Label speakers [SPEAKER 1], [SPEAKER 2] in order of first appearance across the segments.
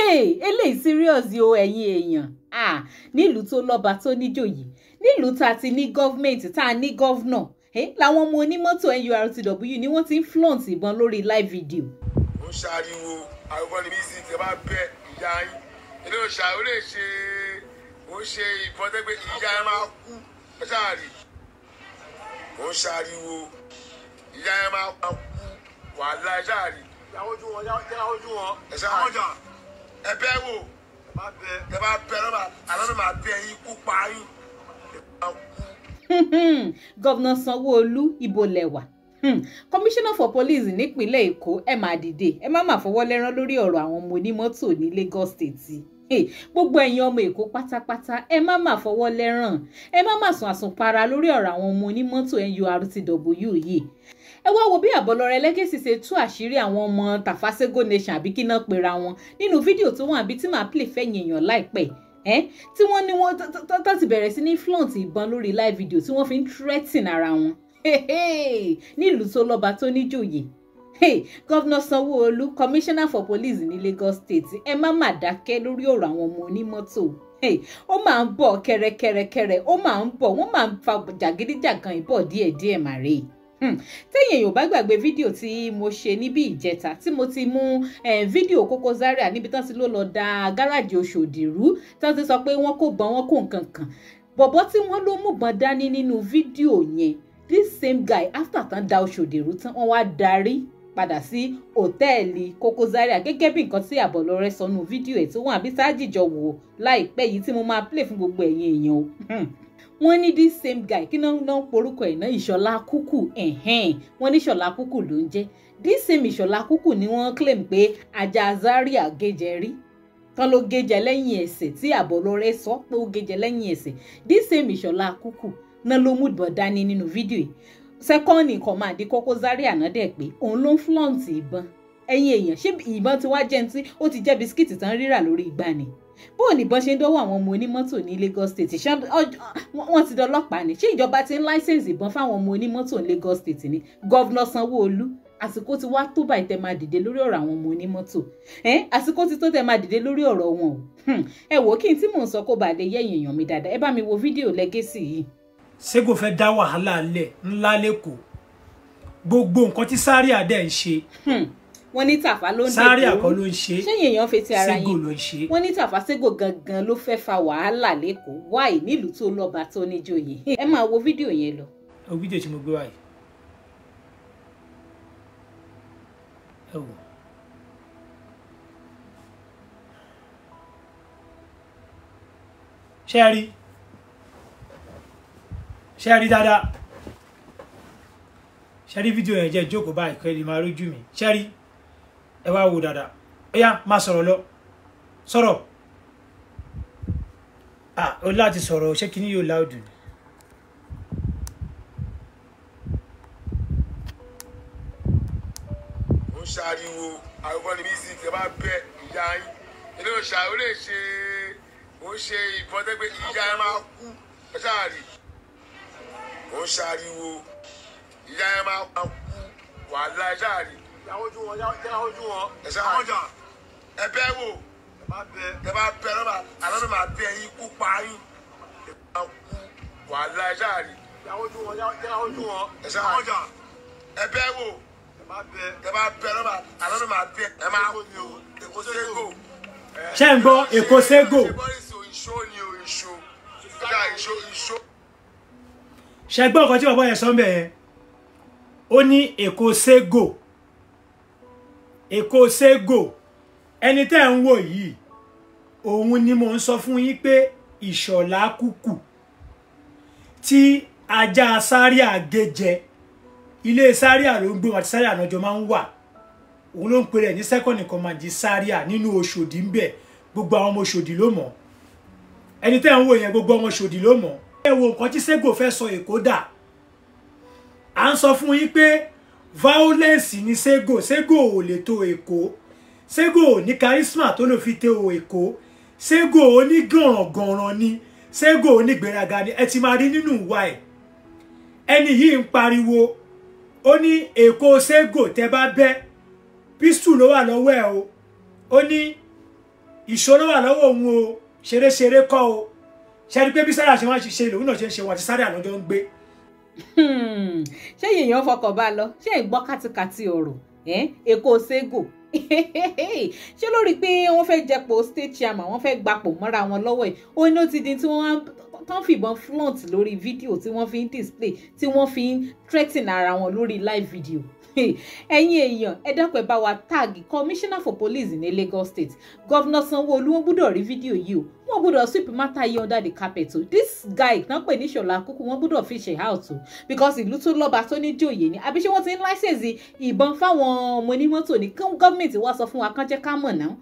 [SPEAKER 1] Eléyìí serious o ẹ̀yin èèyàn. Nílùú tó lọ́ba tó níjòyè, nílùú tá a ti ní gọ́fìmẹ̀ntì, tá a ní gọ́fìnà, làwọn ọmọ onímọ́tò NURTW ni wọ́n ti ń flaunt ìbọn lórí live video.
[SPEAKER 2] Ó ń ṣàríwo àwọn ní music ẹ bá bẹ ìyá yín ilé òṣà ó lè ṣe ó ń ṣe ìbọn tẹ́gbẹ́ ìyá ẹ máa kú ẹ ṣáàrì. Ó ń ṣàríwo ìyá ẹ máa kú wàhálà ẹ ṣáàrì.
[SPEAKER 3] Ojú wọn yá ojú wọn.
[SPEAKER 2] Ẹ ṣáàrì. Ẹ bẹ́ wò ẹ bá bẹ lọ́ba àlọ́ máa bẹ yín kú pa yín.
[SPEAKER 1] Gọ́vnà Sanwó-Olú ibo lẹ̀wà, Commissioner for Police nípínlẹ̀ Èkó, ẹ máa dìde, ẹ má máa fọwọ́ lẹ́rán lórí ọ̀rọ̀ àwọn ọmọ onímọ́tò ní Lagos State. Gbogbo ẹ̀yin ọmọ Èkó pátápátá, ẹ má máa fọwọ́ lẹ́rán, ẹ má máa sùn àsùnpara lórí ọ̀rọ̀ àwọn ọmọ onímọ́tò NURTW yìí. Ẹ wá wo bí Àbọ̀lọ́rẹ́ Legacy ṣe tú àṣírí àwọn ọmọ Tàfàṣégò Nation àbí kí náà pera wọn nínú fídíò tó wà bí tí màá play fẹ́yìn èèyàn láìpẹ́, tí wọ́n ní wọ́n tó ti bẹ̀rẹ̀ sí ní flaunt ìbọn lórí live video tí wọ́n fi ń threaten ara wọn nílùú tó lọ́ba tó níjòyè. Gọ́vnà Sanwó-Olú, Commissioner for Police ní Lagos State, ẹ má má dákẹ́ lórí ọ̀rọ̀ àwọn ọmọ onímọ́tò. Ó máa ń bọ̀ kẹrẹkẹrẹkẹrẹ, ó máa ń bọ̀, wọ́n máa ń fa jàgídíjàgan ìbọ̀ díẹ̀díẹ̀ màrè. Tẹ́yìn èèyàn bá gbàgbé fídíò tí mo ṣe níbi ìjẹta tí mo ti mú fídíò Koko Zaria níbi tán ti ló lọ da gáràjì Òṣòdì rú, tán ti sọ pé wọ́n kò bọn, wọ́n kò nǹkan kan. Bọ̀bọ́ tí wọ́n ló mú bọn dání nínú fídíò yẹn, this same guy, after tán da Òṣòdì rú tán, wọ́n wá darí padà sí hòtẹ́ẹ̀lì Koko Zaria gẹ́gẹ́ bí nǹkan tí Àbọ̀lọ́rẹ́ sọ nínú fídíò ẹ̀ tó wọ́n àbí sáájìjọ wò láìpẹ́ yìí tí mo máa play fún gbogbo ẹ̀yin èèyàn o. Wọ́n ní this same guy, kí náà ń porúkọ ẹ̀ náà, Ìṣọ̀lá Kúkù, wọ́n ní Ìṣọ̀lá Kúkù ló ń jẹ́. This same Ìṣọ̀lá Kúkù ni wọ́n claim pé ajá Zaria gẹ́jẹ rí tán ló gẹ́jẹ lẹ́yìn ẹsẹ̀ tí Àbọ̀lọ́rẹ́ sọ pé ó gẹ́jẹ lẹ́yìn ẹsẹ̀. This same Ìṣọ̀lá Kúkù náà ló mú ìbọn dání nínú fídíò yìí. Second in command Koko Zaria náà dẹ̀ pé òun ló ń flaunt ìbọn. Ẹ̀yin èèyàn, ṣé ìbọn ti wá jẹ́ ní tí ó ti jẹ́ bisikíìtì tán rírà lórí igbá ni? Bóò ní ìbọn ṣe ń dọ́wọ́ àwọn ọmọ onímọ́tò ní Lagos State? Ṣé wọ́n ti dọlọ́pàá ni? Ṣé ìjọba ti ń láísẹ̀nsì ìbọn fáwọn ọmọ onímọ́tò ní Lagos State ni? Gọ́vnà Sanwó-Olú, àsìkò ti wá tó báyìí tẹ́ máa dìde lórí ọ̀rọ̀ àwọn ọmọ onímọ́tò. Àsìkò ti tó tẹ́ máa dìde lórí ọ̀rọ̀ wọn o. Ẹ wò kí n tí mò ń sọ kó bàa lè yé èèyàn mi dáadáa. Ẹ bá mi wo fídíò Legacy yìí.
[SPEAKER 4] Sego fẹ́ dá wàhálà lẹ̀ ńlá lẹ́kọ̀ọ́, gbogbo nǹkan tí Zaria dẹ̀ ń ṣe.
[SPEAKER 1] Wọ́n ní Tàfà ló ń dèkó,
[SPEAKER 4] Zaria kọ́ ló ń ṣe,
[SPEAKER 1] ṣéyìn èèyàn fetí ara
[SPEAKER 4] Sego
[SPEAKER 1] yín
[SPEAKER 4] ló ń ṣe.
[SPEAKER 1] Wọ́n ní Tàfà Sego gangan ló fẹ́ fa wàhálà lẹ́kọ̀ọ́ wáì nílùú tó lọ́ba tó níjòyè. Ẹ máa wo fídíò yẹn lọ.
[SPEAKER 4] Ẹ wo fídíò tí mo gbé wáyìí, ẹ wò. Ṣé ẹ rí? Ṣé ẹ rí dáadáa? Ṣé ẹ rí fídíò yẹn? Jẹ́ jókòó báyìí kẹ́ ẹ lè máa rójú mi. Ṣé ẹ rí? Ẹ wá wo dáadáa. Ó yá, máa sọ̀rọ̀ lọ. Sọ̀rọ̀. Ó láti sọ̀rọ̀, ṣé kíní yóò láòdù ni?
[SPEAKER 2] Ó ń ṣàríwo àwọn ní music ẹ bá bẹ ìyá yín ilé òṣà ó lè ṣe ó ń ṣe ìbọn tẹ́gbẹ́ ìyá ẹ máa kú ẹ ṣáàrì. Ó ń ṣàríwo ìyá ẹ máa kú wàhálà ẹ ṣáàrì.
[SPEAKER 3] Ojú wọn yá ojú wọn.
[SPEAKER 2] Ẹ ṣáàrì. Ẹ bẹ́ wò ẹ bá bẹ lọ́ba àlọ́ máa bẹ yín kú pa yín. Ẹ máa kú wàhálà ẹ ṣáàrì.
[SPEAKER 3] Ojú wọn yá ojú wọn.
[SPEAKER 2] Ẹ ṣáàrì. Ẹ bẹ́ wò ẹ bá bẹ lọ́ba àlọ́ máa bẹ ẹ máa kú Èkó Sego.
[SPEAKER 4] Ṣé ń gbọ́ Èkó Sego?
[SPEAKER 2] Ìṣó ni o, ìṣó. Ìṣó ìṣó.
[SPEAKER 4] Ṣé gbọ́ nǹkan tí bàbá yẹn sọ ń bẹ̀ yẹn? Ó ní Èkó Sego. Èkó Sego. Ẹni tẹ́ ń wò yìí, òun ni mò ń sọ fún yín pé Ìṣọ̀lá Kúkù tí ajá Zaria gé jẹ, ilé Zaria ló ń gbé wọn àti Zaria náà jọ máa ń wà. Òun ló ń pè rẹ̀ ní second in command Zaria nínú Òṣòdì ń bẹ̀. Gbogbo àwọn ọmọ Òṣòdì ló mọ̀. Ẹni tẹ́ ń wò yẹn, gbogbo ọmọ Òṣòdì ló mọ̀. Ẹ wo nǹkan tí Sego fẹ́ sọ Èkó dà. À ń sọ fún yín pé violence ni Sego. Sego ò lè tó Èkó. Sego ò ní charisma tó lè fi tó Èkó. Sego onígànràngànràn ni. Sego onígbéraga ni. Ẹ ti máa rí nínú ìwà ẹ̀. Ẹni yìí ń pariwo. Ó ní Èkó Sego tẹ́ bá bẹ́, pistol ló wà lọ́wọ́ ẹ̀ o. Ó ní Ìṣòro wà lọ́wọ́ òun o, ṣeréṣeré kọ́ o. Ṣe rí pé bí Zaria ṣe wá ṣe lòun náà ṣe ń ṣe wọn àti Zaria lọ́jọ́ ń gbé.
[SPEAKER 1] Ṣé èèyàn fọkàn bá lọ? Ṣé ẹ̀ gbọ́ kátikàti ọ̀rọ̀ Èkó Sego? Ṣé lórí pé wọ́n fẹ́ jẹpò state chairman, wọ́n fẹ́ gbapò mọ́ra wọn lọ́wọ́ ẹ̀, ó ní ó ti di tí wọ́n tán fìbọn flaunt lórí fídíò, tí wọ́n fi ń display, tí wọ́n fi ń threaten ara wọn lórí live video. Ẹ̀yin èèyàn, ẹ dákun, ẹ bá wa tag commissioner for police ní Lagos State, Governor Sanwó-Olú. Wọ́n gbọ́dọ̀ rí fídíò yìí o. Wọ́n gbọ́dọ̀ sweep matter yìí under the carpet o. This guy tán pè ní Ṣọlá Kúkú, wọ́n gbọ́dọ̀ fish it out o, because ìlú tó lọ́ba tó ní jòyè ni. Àbí ṣé wọ́n ti ń license ìbọn fáwọn ọmọ onímọ́tò ní? Gọ́ọ̀mẹ̀ntì wá sọ fún wa, kán jẹ́ ká mọ̀ náà.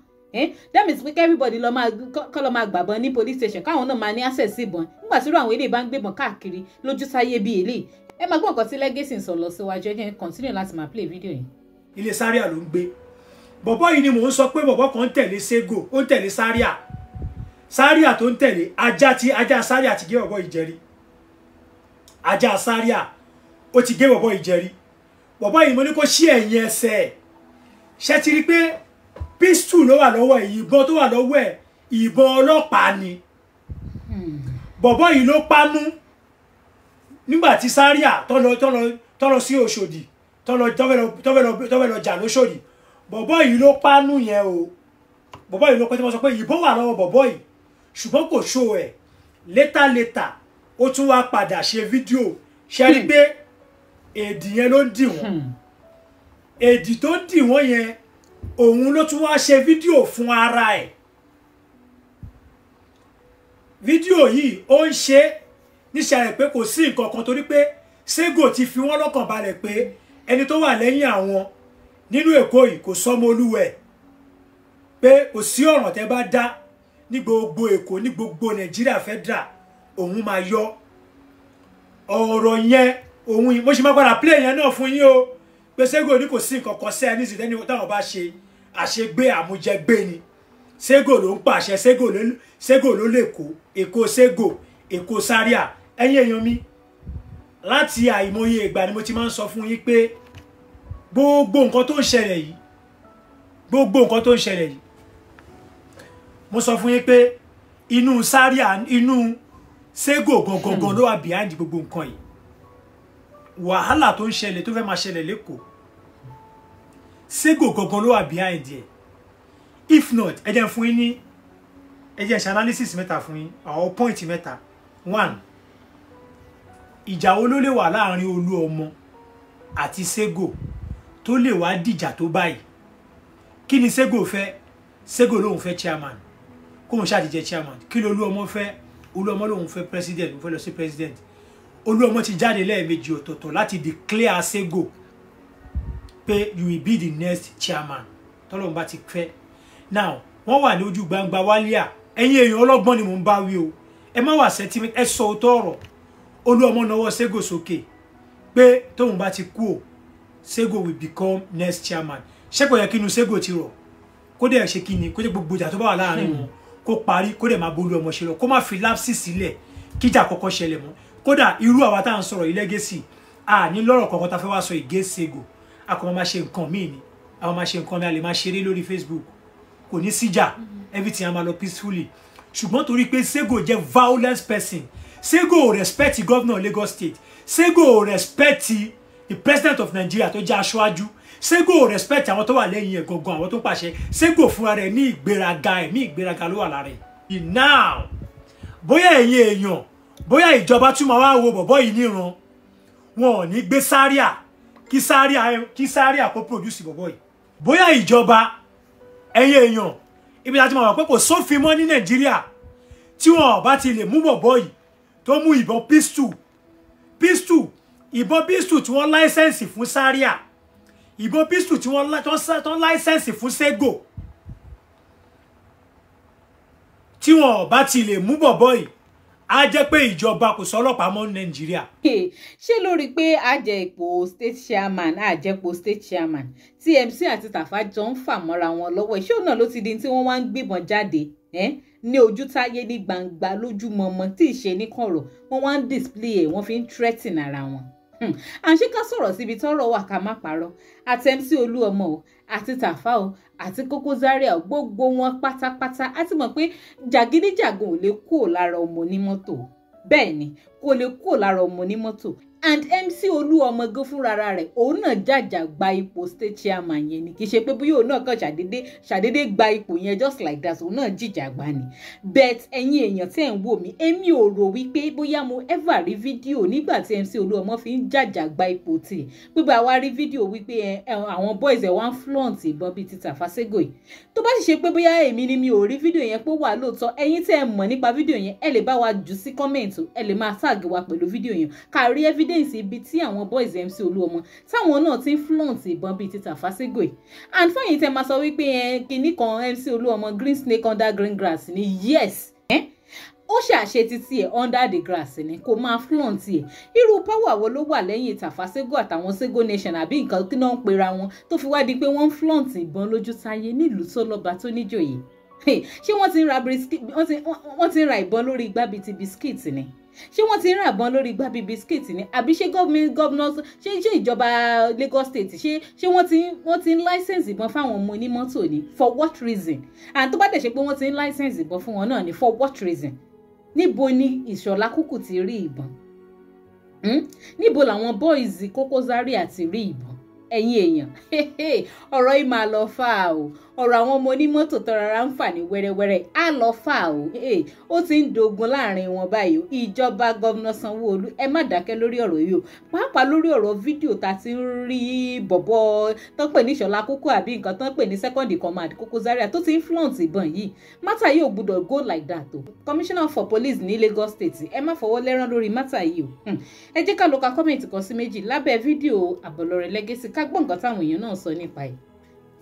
[SPEAKER 1] That means pé everybody lọ máa kọ́ lọ máa gbàbọn ní police station, káwọn náà máa ní access sí ìbọn nígbà tí irú àwọn eléyìí bá ń gbébọn káàkiri lójú sáyé bíi eléyìí. Ẹ máa gbọ́ nǹkan tí Legacy ń sọ lọ síwájú. Ẹ jẹ́ continue láti máa play video yìí.
[SPEAKER 4] Ilé Zaria ló ń gbé. Bọ̀bọ́ yìí ni mò ń sọ pé bọ̀bọ́ kan ń tẹ̀lé Sego, ó ń tẹ̀lé Zaria. Zaria tó ń tẹ̀lé, ajá tí ajá Zaria ti gé bọ̀bọ́ yìí jẹrí. Ajá Zaria ó ti gé bọ̀bọ́ yìí jẹrí. Bọ̀bọ́ yìí, mo ní kó ṣí ẹ̀yìn ẹsẹ̀ ẹ̀. Ṣé ti rí pé pistol ló wà lọ́wọ́ ẹ̀? Ìbọn tó wà lọ́wọ́ ẹ̀, ìbọn ọlọ́pàá ni. Bọ̀bọ́ yìí ló pánú nígbà tí Zaria tó lọ sí Òṣòdì, tó fẹ́ lọ jà lóṣòdì. Bọ̀bọ́ yìí ló pánú yẹn o. Bọ̀bọ́ yìí ló pẹ́ tí wọ́n sọ pé ìbọn wà lọ́wọ́ bọ̀bọ́ yìí, ṣùgbọ́n kò ṣó ẹ̀. Later later, ó tún wá padà ṣe fídíò. Ṣe rí pé èdì yẹn ló ń dì wọ́n? Èdì tó ń dì wọ́n yẹn, òun ló tún wá ṣe fídíò fún ara ẹ̀. Fídíò yìí, ó ń ṣe níṣẹ́ rẹ̀ pé kò sí nǹkan kan, torí pé Sego ti fi wọ́n lọ́kàn balẹ̀ pé ẹni tó wà lẹ́yìn àwọn nínú Èkó yìí kò sọ́mọ olúwẹ̀, pé kò sí ọ̀ràn tẹ́ bá dá ní gbogbo Èkó, ní gbogbo Nàìjíríà federal, òun máa yọ ọ̀rọ̀ yẹn. Òun mo ṣe máa padà play yẹn náà fún yín o, pé Sego ní kò sí nǹkan kan sẹ́ẹ̀ nísìsiyìí tẹ́ni táwọn bá ṣe àṣegbé àmújẹgbé ni. Sego ló ń pàṣẹ, Sego ló lè kó Èkó, Sego Èkó Zaria. Ẹ̀yin èèyàn mi, láti àìmọye ìgbà ni mo ti máa ń sọ fún yín pé gbogbo nǹkan tó ń ṣẹlẹ̀ yìí, gbogbo nǹkan tó ń ṣẹlẹ̀ yìí, mo sọ fún yín pé inú Zaria, inú Sego gangan ló wà behind gbogbo nǹkan yìí. Wàhálà tó ń ṣẹlẹ̀, tó fẹ́ máa ṣẹlẹ̀ lẹ́kọ̀ọ́, Sego gangan ló wà behind ẹ̀. If not, ẹ jẹ́ fún yín ní, ẹ jẹ́ ṣe analysis mẹ́ta fún yín, àwọn point mẹ́ta. One, ìjà wo ló lè wà láàrin Olú Ọmọ àti Sego tó lè wá dìjà tó báyìí? Kí ni Sego fẹ́? Sego lòun fẹ́ chairman, kóun ṣàdìjẹ chairman. Kí ló Olú Ọmọ fẹ́? Olú Ọmọ lòun fẹ́ president, òun fẹ́ lọ sí president. Olú Ọmọ ti jáde lẹ́ẹ̀mejì ọ̀tọ̀ọ̀tọ̀ láti declare Sego pé you will be the next chairman tọ́lọ́run bá ti fẹ́. Now, wọ́n wà ní ojú gbangba wálíà. Ẹ̀yin èèyàn ọlọ́gbọ́n ni mò ń bá wí o. Ẹ má wà sentiment, ẹ sọ òótọ́ ọ̀rọ̀. Olú Ọmọ nawọ́ Sego sókè pé tóun bá ti kú o, Sego will become next chairman. Ṣé kò yẹ kí inú Sego ti rọ̀, kó dẹ̀ ṣe kí ni, kó jẹ́ gbogbo ìjà tó bá wà láàrin wọn kó parí, kó dẹ̀ máa bolú ọmọ ṣe lọ, kó má fi lapse sílẹ̀ kíjà kọ́kọ́ ṣẹlẹ̀ mọ́? Kódà irú àwa tá à ń sọ̀rọ̀ yìí, Legacy, a ní lọ́rọ̀ kankan tá a fẹ́ wá sọ against Sego. A kò máa ṣe nǹkan míì ni, a máa ṣe nǹkan mi, a lè máa ṣeré lórí Facebook, kò ní síjà, everything a máa lọ peacefully. Ṣùgbọ́n torí pé Sego jẹ́ violence person, Sego ò respect governor Lagos State, Sego ò respect the president of Nigeria tó jẹ́ aṣáájú, Sego ò respect àwọn tó wà lẹ́yìn ẹ̀ gangan, àwọn tó ń pàṣẹ. Sego fúnra rẹ̀ ní ìgbéraga, ẹ̀mí ìgbéraga ló wà lára ẹ̀. Now, bóyá ẹ̀yin èèyàn, bóyá ìjọba tún máa wá wo bọ̀bọ́ yìí níran, wọn ò ní gbé Zaria, kí Zaria kó produce bọ̀bọ́ yìí. Bóyá ìjọba, ẹ̀yin èèyàn, ibi láti máa wà pé kò sófin mọ́ ní Nàìjíríà, tí wọn ò bá ti lè mú bọ̀bọ́ yìí tó mú ìbọn pistol, ìbọn pistol tí wọ́n license fún Zaria, ìbọn pistol tí wọ́n tán license fún Sego, tí wọn ò bá ti lè mú bọ̀bọ́ yìí, á jẹ́ pé ìjọba kò sọ ọlọ́pàá mọ́ ní Nàìjíríà.
[SPEAKER 1] Ṣé lórí pé àjẹ ipò state chairman, àjẹpò state chairman tí MC àti Tàfà jọ ń fà mọ́ra wọn lọ́wọ́, ṣé òun náà ló ti di tí wọ́n wá ń gbébọn jáde ní ojú táyé, ní gbangba, lójúmọmọ, tí ì ṣe ní kọ̀rọ̀, wọ́n wá ń display ẹ̀, wọ́n fi ń threaten ara wọn? À ń ṣe ká sọ̀rọ̀ síbi tọ́rọ̀ wà, ká má parọ́. Àti MC Olúọmọ o, àti Tàfá o, àti Koko Zaria o, gbogbo wọn pátápátá, á ti mọ̀ pé jàgídíjàgan ò lè kúrò lára ọmọ onímọ́tò. Bẹ́ẹ̀ ni, kò lè kúrò lára ọmọ onímọ́tò. And MC Olúọmọ gan fúnra rẹ̀, òun náà jàjà gba ipò state chairman yẹn ni. Kì í ṣe pé bóyá òun náà kàn ṣàdédé gba ipò yẹn just like that. Òun náà jìjà gbà ni. But ẹ̀yin èèyàn tí ẹ̀ ń wò mí, èmi ò rò wípé bóyá mo ever rí fídíò nígbà tí MC Olúọmọ fi ń jàjà gba ipò tiẹ̀, pípa wá rí fídíò wípé àwọn boys ẹ̀ wá ń flaunt ìbọn bíi ti Tàfà Ségò yìí. Tó bá sì ṣe pé bóyá èmi ni mi ò rí fídíò yẹn pé wà lóòótọ́, ẹ̀yin tẹ́ ẹ mọ̀ nípa fídíò yẹn, ẹ lè bá wa jù sí comment, ẹ lè máa tag wa pẹ̀lú fídíò yẹn, ká rí evidence ibi tí àwọn boys MC Olúọmọ táwọn náà ti ń flaunt ìbọn bíi ti Tàfà Ségò yìí. And fẹ́yìn tẹ́ máa sọ wípé ẹ kinní kan, MC Olúọmọ, green snake under green grass ni, yes, ó ṣàṣe títí ẹ̀ under the grass ni, kò máa flaunt ẹ̀. Irú power wo ló wà lẹ́yìn Tàfà Ségò àtàwọn Ségò Nation, àbí nǹkan kí náà ń pera wọn, tó fi wá di pé wọ́n ń flaunt ìbọn lójú táyé nílùú tó lọ́ba, tó níjòyè? Ṣé wọ́n ti ń ra ìbọn lórí igbá bíi ti biscuit ni? Ṣé wọ́n ti ń ra ìbọn lórí igbá bíi biscuit ni? Àbí ṣé governor, ṣé ìjọba Lagos State, ṣé wọ́n ti ń license ìbọn fáwọn ọmọ onímọ́tò ni? For what reason? And tó bá dẹ̀ ṣe pé wọ́n ti ń license ìbọn fún wọn náà ni, for what reason? Níbo ni Ìṣọ̀lá Kúkú ti rí ìbọn? Níbo làwọn boys Koko Zaria ti rí ìbọn? Ẹ̀yin èèyàn, ọ̀rọ̀ yìí máa lọ fà o. Ọ̀rọ̀ àwọn ọmọ onímọ́tò tó rárá ń fà ní wẹ́rẹ́wẹ́rẹ́ á lọ fà o. Ó ti ń dogun láàrin wọn báyìí o. Ìjọba Governor Sanwó-Olú, ẹ má dákẹ́ lórí ọ̀rọ̀ yìí o, pàápàá lórí ọ̀rọ̀ fídíò tá a ti ń rí bọ̀bọ̀ tó ń pè ní Ìṣọ̀lá Kókó, àbí nǹkan tó ń pè ní second in command Koko Zaria, tó ti ń flaunt ìbọn yìí. Matter yìí ò gbúdọ̀ go like that o. Commissioner for Police ní Lagos State, ẹ má fọwọ́ lẹ́rán lórí matter yìí o. Ẹ jẹ́ ká lọ ka comment kan sí méjì lábẹ́ fídíò Àbọ̀lọ́rẹ̀ Legacy, ká gbọ́ nǹkan táwọn èèyàn náà sọ nípa ẹ̀.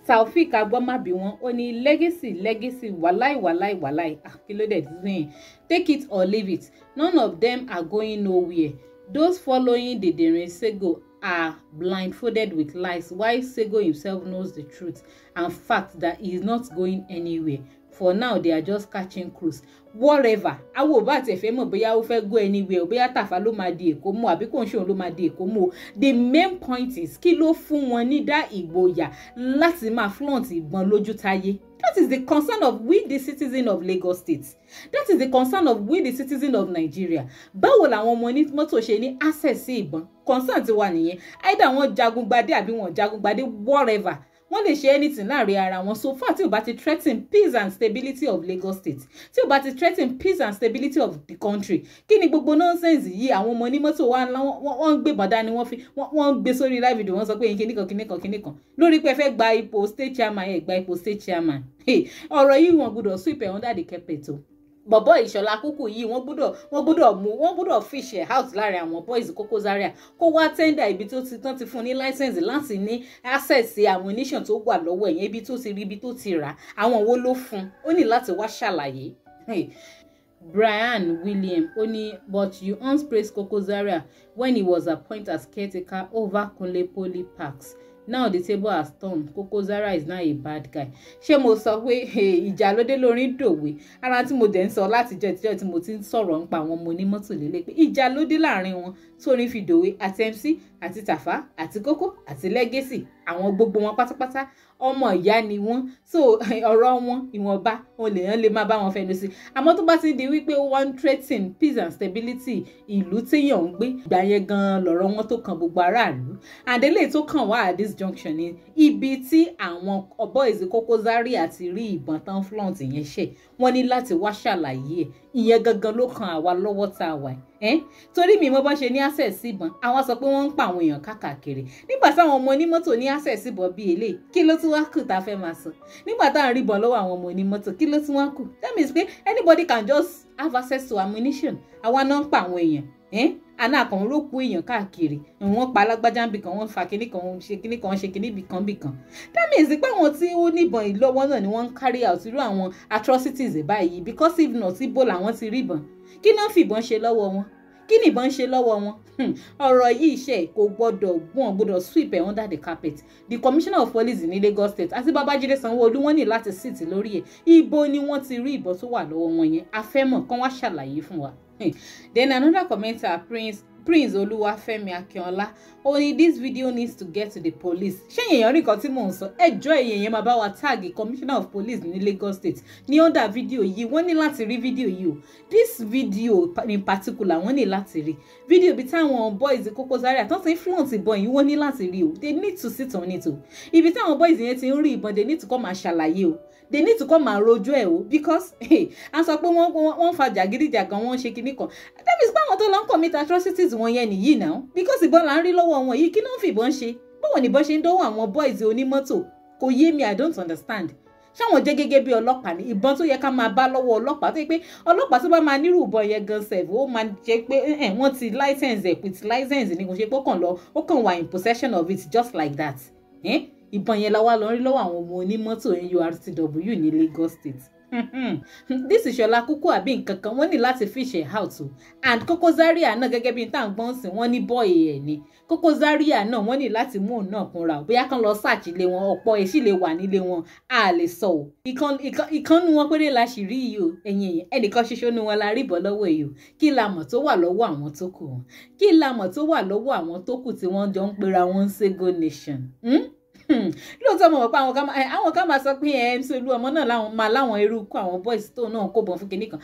[SPEAKER 1] Taofik Agbọ́mábí wọn, ó ní legacy, legacy, wàláì, wàláì, wàláì. Ah, kí ló dé dín? Take it or leave it, none of them are going nowhere. Those following Dìndìnrìn Sego are blindfolded with lies, while Sego himself knows the truth and fact that he is not going anywhere. For now, they are just catching cruise. Whatever, àwọn ò bá tiẹ̀ fẹ́ mọ̀ bóyá ó fẹ́ go anywhere o, bóyá Tàfà ló máa di Èkó mú àbí kò ń ṣòun ló máa di Èkó mú o, the main point is, kí ló fún wọn ní dá ìgboyà láti máa flaunt ìbọn lójú táyé? That is the concern of we the citizen of Lagos State. That is the concern of we the citizen of Nigeria. Báwo làwọn ọmọ onímọ́tò ṣe ní access sí ìbọn? Concern ti wà nìyẹn. Either wọ́n jagun gbadé àbí wọ́n jagun gbadé, whatever, wọ́n lè ṣe anything láàrin ara wọn, so far tí ò bá ti threaten peace and stability of Lagos State, tí ò bá ti threaten peace and stability of the country. Kí ni gbogbo nonsense yìí? Àwọn ọmọ onímọ́tò wa, wọ́n ń gbébọn dání, wọ́n fi wọ́n ń gbé sórí live video, wọ́n sọ pé kíníkan, kíníkan, kíníkan, lórí pé ẹ fẹ́ gba ipò state chairman. Ẹ gba ipò state chairman, ọ̀rọ̀ yìí, wọ́n gbọ́dọ̀ sweep ẹ̀ under the carpet o. Bọ̀bọ̀ Ìṣọ̀lá Kúkú yìí, wọ́n gbọ́dọ̀ mú, wọ́n gbọ́dọ̀ fish ẹ̀ out láàrin àwọn boys Koko Zaria, kó wá tender ibi tó ti tán ti fún ní license láti ní access sí ammunition tó wà lọ́wọ́ ẹ̀yẹn, ibi tó ti rí, ibi tó ti rà, àwọn wo ló fún. Ó ní láti wá ṣàlàyé. Brian William, ó ní, "But you once praised Koko Zaria when he was appointed as caretaker over Kunle Poly Parks. Now the table has turned. Koko Zaria is now a bad guy." Ṣé mo sọ pé ìjà lóde lórí dòwe? Ara tí mo dẹ̀ ń sọ látijọ́ ìtijọ́ tí mo ti ń sọ̀rọ̀ nípa àwọn ọmọ onímọ́tò lélẹ̀ pé ìjà lóde láàrin wọn tórin fi dòwe. Àti MC, àti Tàfà, àti Kókó, àti Legacy, àwọn gbogbo wọn pátápátá, ọmọ ìyá ni wọ́n. So ọ̀rọ̀ wọn, ìwọ̀nba wọn lèèyàn lè máa bá wọn fẹnu sí. Àmọ́ tó bá ti di wípé wọ́n ń threaten peace and stability ìlú téèyàn ń gbé, ìgbà yẹn gan-an lọ̀rọ̀ wọn tó kan gbogbo aráàlú. And eléyìí tó kàn wá at this junction ni ibi tí àwọn boys Koko Zaria ti rí ìbọn tán flaunt yẹn ṣe. Wọ́n ní láti wá ṣàlàyé ẹ̀. Ìyẹn gangan ló kan àwa lọ́wọ́ tá a wà ẹ́, torí mi mo bá ṣe ní access sí ìbọn. Àwọn sọ pé wọ́n ń pa àwọn èèyàn káàkiri nígbà táwọn ọmọ onímọ́tò ní access sí ìbọn bíi eléyìí. Kí ló tún wá kù tá a fẹ́ máa sọ nígbà táwọn rí ìbọn lọ́wọ́ àwọn ọmọ onímọ́tò? Kí ló tún wá kù? That means pé anybody can just have access to ammunition. Àwa náà ń pa àwọn èèyàn, àná àkàn rókù èèyàn káàkiri, wọ́n pa alágbájá ń bì kan, wọ́n fa kinní kan, wọ́n ṣe kinní kan, wọ́n ṣe kinní bì kan bì kan. That means pé àwọn tí ó níbọn ìlọ́wọ́ náà ni wọ́n ń carry out irú àwọn atrocities báyìí, because if not, ibo làwọn ti rí ìbọn? Kí náà fìbọn ṣe lọ́wọ́ wọn? Kí ni ìbọn ṣe lọ́wọ́ wọn? Ọ̀rọ̀ yìí ṣe kò gbọ́dọ̀ gbọ́n, gbọ́dọ̀ sweep ẹ̀ under the carpet. The Commissioner of Police ní Lagos State àti Babájídé Sanwó-Olú, wọ́n ní láti sit lórí ẹ̀. Ibo ni wọ́n ti rí ìbọn tó wà lọ́wọ́ wọn yẹn? A fẹ́ mọ̀, kán wá ṣàlàyé fún wa. Then another commenter, Prince Olúwafẹ́mi Akínọlá, ó ní this video needs to get to the police. Ṣé èèyàn rí nǹkan tí mò ń sọ? Ẹjọ́ èèyàn yẹn máa bá wa tag commissioner of police ní Lagos State ní under video yìí. Wọ́n ní láti rí fídíò yìí o. This video in particular, wọ́n ní láti rí fídíò bí táwọn boys Koko Zaria tó ti ń flaunt ìbọn yìí, wọ́n ní láti rí o. They need to sit on it o. Ibi táwọn boys yẹn ti ń rí ìbọn, they need to come máa ṣàlàyé o, they need to come máa rojọ́ ẹ̀ o, because a sọ pé wọ́n fa jàgídíjàgan, wọ́n ń ṣe kinní kan. That means pé àwọn tó lọ ń commit atrocities wọn yẹn nìyí náà, because ìbọn là ń rí lọ́wọ́ wọn yìí. Kí ló ń fìbọn ṣe? Báwo ni ìbọn ṣe ń dọ́wọ́ àwọn boys onímọ́tò? Kò yé mi, I don't understand. Ṣáwọn jẹ́ gẹ́gẹ́ bí ọlọ́pàá ní ìbọn tó yẹ ká máa bá lọ́wọ́ ọlọ́pàá, tó yẹ pé ọlọ́pàá tó bá máa nírú ìbọn yẹn gan sef, ó máa jẹ́ pé wọ́n ti license ẹ̀ with license ni, kò ṣe pé ó kàn lọ, ó kàn wà in possession of it just like that. Ìbọn yẹn la wá lọ rí lọ́wọ́ àwọn ọmọ onímọ́tò NURTW ní Lagos State. This Ìṣọ̀lá Kúkú àbí nǹkan kan, wọ́n ní láti fish ẹ̀ out o. And Koko Zaria náà, gẹ́gẹ́ bí tá à ń gbọ́n sí, wọ́n ní boy ẹ̀ ni Koko Zaria náà, wọ́n ní láti mú òun náà kúnra o. Bóyá kán lọ search ilé wọn, ọ̀pọ̀ èsì lè wà nílé wọn, a lè sọ o. Ìkànnù wọn péré la sì rí yìí o. Ẹ̀yìn èèyàn, ẹnìkan ṣoṣo ni wọn la rí bọ́ lọ́wọ́ èyí o. Kí la mọ̀ tó wà lọ́wọ́ àwọn tó kù wọn? Kí la mọ̀ tó wà lọ́wọ́ àwọn tó kù tí wọ́n jọ ń pera wọn Sego Nation? Lóòótọ́ mo mọ̀ pé àwọn kan máa sọ pé MC Olúọmọ náà láwọn máa láwọn eruku àwọn boys tó náà kó bọ̀ fún kinní kan.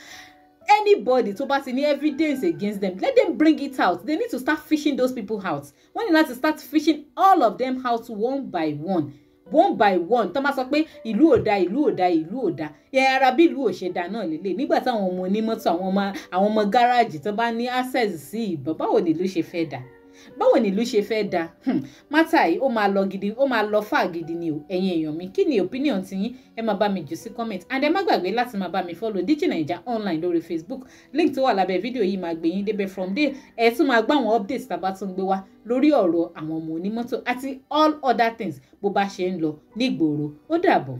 [SPEAKER 1] Anybody tó bá ti ní evidence against them, let them bring it out. They need to start fishing those people out. Wọ́n ní láti start fishing all of them out one by one, one by one. Tó máa sọ pé ìlú ò da, ìlú ò da, ìlú ò da yẹ, ara bí ìlú ò ṣe da náà lélẹ̀ nígbà táwọn ọmọ onímọ́tò, àwọn ọmọ gáràjì tó bá ní access sí ìbọn, báwo ni ìlú ṣe fẹ́ da? Báwo ni ìlú ṣe fẹ́ da? Matter yìí, ó máa lọ gidi, ó máa lọ fà gidi ni o. Ẹ̀yin èèyàn mi, kí ni opinion ti yín? Ẹ máa bá mi jù sí comment, and ẹ má gbàgbé láti máa bá mi follow Digi Naija Online lórí Facebook. Link tó wà lábẹ́ fídíò yìí máa gbé yín débẹ̀. From there, ẹ tún máa gbọ́ àwọn updates tá a bá tún gbé wá lórí ọ̀rọ̀ àwọn ọmọ onímọ́tò àti all other things bó bá ṣe ń lọ nígboro. Ó dàbọ̀.